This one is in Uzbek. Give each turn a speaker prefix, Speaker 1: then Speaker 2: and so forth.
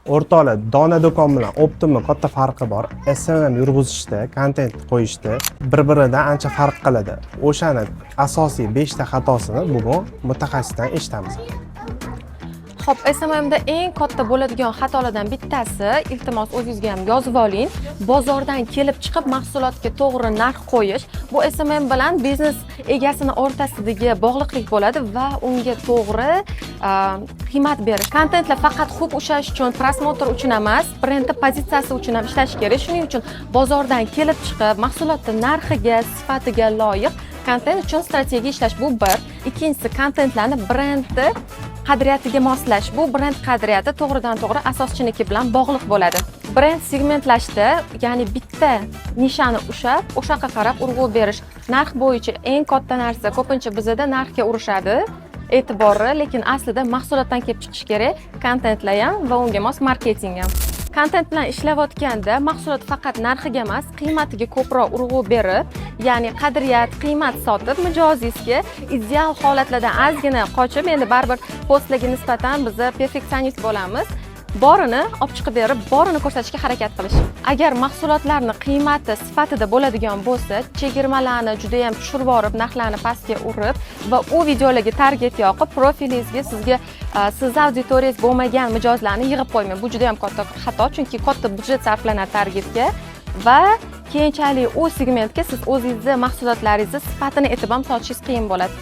Speaker 1: O'rtoqlar, dona do'kon bilan Optimni katta farqi bor. SMM yurg'izishda, kontent qo'yishda bir-biridan ancha farq qiladi. O'shani asosiy 5 ta xatosini bugun mutaxassisdan eshitamiz.
Speaker 2: Xo'p, SMMda eng katta bo'ladigan xatolardan bittasi, iltimos, o'zingizga ham yozib oling, bozordan kelib chiqib mahsulotga to'g'ri narx qo'yish. Bu SMM bilan biznes egasini o'rtasidagi bog'liqlik bo'ladi va unga to'g'ri qiymat berish. Kontentlar faqat hook ushlash uchun, просмотр uchun emas, brendni pozitsiyasi uchun ham ishlash kerak. Shuning uchun bozordan kelib chiqib mahsulotni narxiga, sifatiga loyiq kontent uchun strategiya ishlash, bu bir. Ikkinchisi, kontentlarni brendni qadriyatiga moslash. Bu brend qadriyati to'g'ridan to'g'ri asoschiniki bilan bog'liq bo'ladi. Brend segmentlashda, ya'ni bitta nishani ushlab, o'sha yoqqa qarab urg'u berish. Narx bo'yicha eng katta narsa, ko'pincha bizada narxga urishadi e'tiborni, lekin aslida mahsulotdan kelib chiqishi kerak kontentlar ham va unga mos marketing ham. Kontent bilan ishlayotganda mahsulot faqat narxiga emas, qiymatiga ko'proq urg'u berib, ya'ni qadriyat, qiymat sotib, mijozingizga ideal holatlardan ozgina qochib, endi baribir postlarga nisbatan biza perfeksionist bo'lamiz, borini olib chiqib berib, borini ko'rsatishga harakat qilish. Agar mahsulotlarni qiymati sifatida bo'ladigan bo'lsa, chegirmalarni juda yam tushirib yuborib, narxlarni pastga urib va u videolarga target yoqib, profilingizga sizga sizni auditoriyangiz bo'lmagan mijozlarni yig'ib qo'ymang. Bu juda yam katta xato, chunki katta byudjet sarflanadi targetga va keyinchalik u segmentga siz o'zingizni mahsulotlaringizni sifatini aytib ham sotishingiz qiyin bo'ladi.